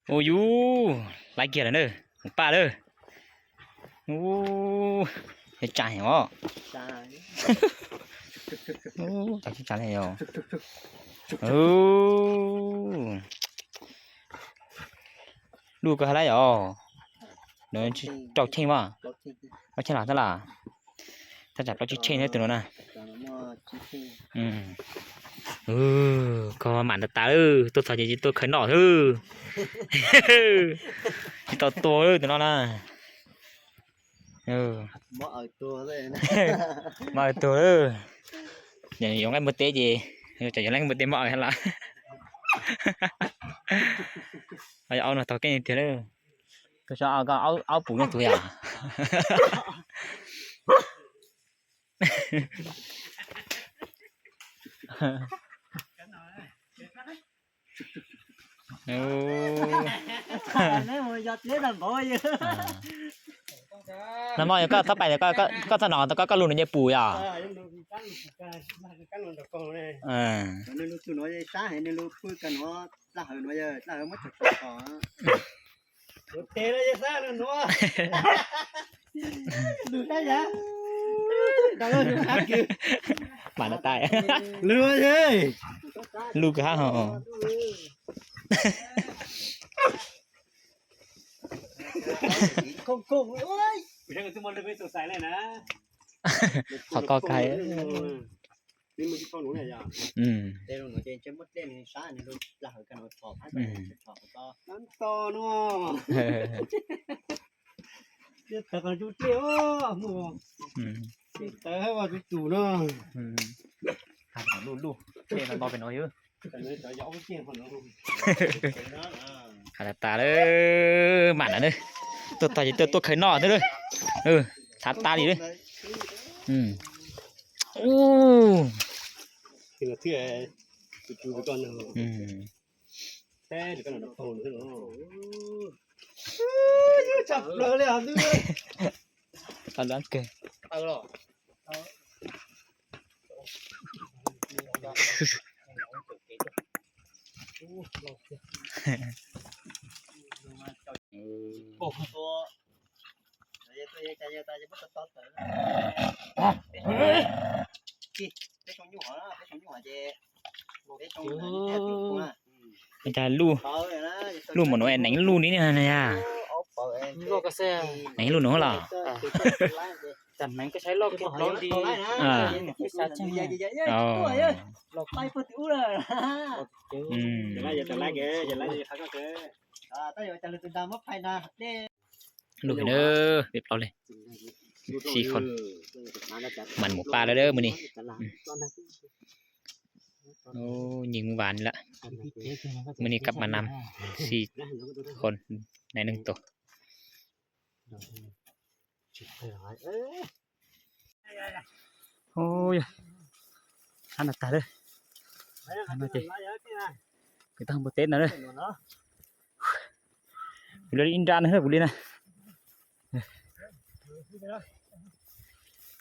ໂອ້ ຢູ່ ຫຼາຍກຽດແລ້ວເດີ ປ້າເດີ. ໂອ້ ເຮັດຈານຫຍັງບໍ? ໂອ້ ຈັກຊິຈານແລ້ວ. ໂອ້ ລູກກໍຫາໄດ້ອອ ໂດຍ ເຈົ້າເຄັ່ງວ່າ ເຈົ້າເຄັ່ງຫຼາຍຕະຫຼາ ຖ້າຈັບເອົາຈິເຊັ່ນເດີໂຕນັ້ນນະ. ອືມ ເອີ ກໍວ່າໝານຕາຕາເດີ ຕົວສາວໃຫຍ່ຕົວໄຂ່ນອກເດີ ຊິຕໍ່ຕົວເດີໂຕນັ້ນນະ. ເອີ ບໍ່ເອົາຕົວເລີຍນະ ບໍ່ເອົາຕົວເດີ. ຢ່າຍົງໄອ້ບໍ່ເຕະເຈ ເຈົ້າຢ່າແລ້ງບໍ່ເຕະ ບໍ່ເອົາຫັ້ນລະ ເອົາ ເອົາໜ້ອຍຕໍ່ແກ້ງເທື່ອເດີ. ກໍຈະເອົາ ກໍເອົາ ເອົາປູນຕົວຢ່າງ ໂອ້ ແມ່ນບໍ່? ຍອດເລີຍນຳບໍ່ຢູ່ ນຳບໍ່ຢູ່ ກໍຖ້າໄປ ກໍ ກໍ ກໍສະໜອງ ກໍ ກໍລຸນໃນປູຢ່າ. ເອີ ໃຫ້ລູກ ໃຫ້ລູກຄຸຍກັນເນາະ ລະເຫີນວ່າ ລະເຫີນມາຈາກຕໍ່. ໂອເຄເລີຍ ຢ່າສ້າງເລີຍເນາະ ດູໄດ້ຫຍັງ ມາແລ້ວຕາຍ ເລືອດເອີຍ ລູກຫາເຮົາ ໂຄ້ງໆ ໂອ້ຍ ເຮັດໃຫ້ທຸກຄົນໄດ້ສົງໄສເລີຍນະ ເຂົາກໍໄກ. ນີ້ມັນຊິເຂົ້າລົງໄດ້ຢ່າ ອືມ ເຕະລົງເນາະ ເຈ ເຈໝົດເລນນີ້ຊ້ານີ້ ລະເຫີນກັນເອົາຖອກ ອືມ ຖອກກໍນັ້ນຕໍ່ເນາະ ເອີ ເດຍເຖິງຢູ່ເຕະ ໂອ້ ໝູ່ ອືມ ເຕະໃຫ້ວ່າຈູ່ໆເນາະ ອືມ ທາງລູກໆ ເຕະນຳບໍ່ເປັນໜ້ອຍເອີ ຂາດຕາເດີ ໝານນະເດີ ຕົວຕາຍ ຕົວ ຕົວໄຂ່ນອກເດີ ເອີ ສາມຕານີ້ເດີ ອືມ ໂອ້ ເທື່ອ ເທື່ອຈູ່ໆໄປກ່ອນເນາະ ອືມ ແຕ່ດຽວກັນເນາະ ໂອ້ໂຫ ຈັບເລີຍ ເອົາເລີຍ ເອົາເລີຍ ເອົາເລີຍ. ອາຈານ ລູກ ລູກໝໍນ້ອຍ ແໜງລູກນີ້ນະ ແໜງລູກນ້ອງລະ ຈຳແມ່ນກໍໃຊ້ລອກເກັບລອກດີ ອ່າ ອໍ ອືມ ລູກເດີ ເປັບເອົາເລີຍ ສີ່ຄົນ ມັນໝູປ່າແລ້ວເດີມື້ນີ້ ອືມ. ໂອ້ ຍິງມື້ວານນີ້ລະ ມື້ນີ້ກັບມານຳ ສີ່ຄົນໃນໜຶ່ງໂຕ. ໂອ້ຍ ອັນຕາເດີ ອັນຕາເດີ ໄປຕັ້ງບໍ່ເຕັນນະເດີ ເດີ ອິນດານເດີ ບຸລີນະ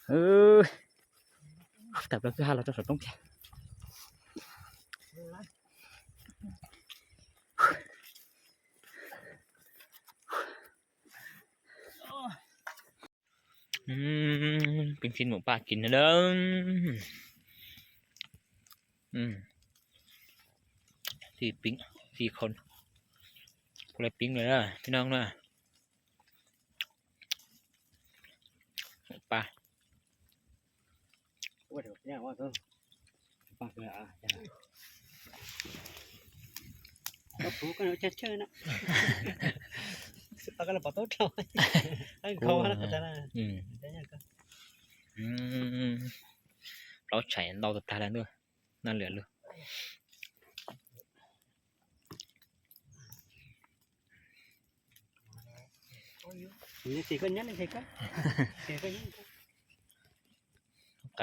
ເອີ ແຕ່ລະຄືຫາເຮົາຈະຕ້ອງ ອືມ ປີ້ງຊີ້ນໝູປ່າກິນເດີ ອືມ ສີ່ປີ້ງ ສີ່ຄົນ ຜູ້ລະປີ້ງເດີພີ່ນ້ອງເດີ ໝູປ່າ. ໂອ້ຍ ເດີຍວ່າເດີ ປາກເຫຼືອອ່ະ ກໍຜູກັນເຈີນະ ປາກກັນລະປາໂຕເທົ່າ ອັນເຂົາລະກໍຕະນະ ອືມ ໄດ້ຫຍັງກໍ ອືມ ເຮົາໃຊ້ເຮົາຕະຕາແລ້ວເດີ ນັ້ນເຫຼືອເລີຍ. ໄປ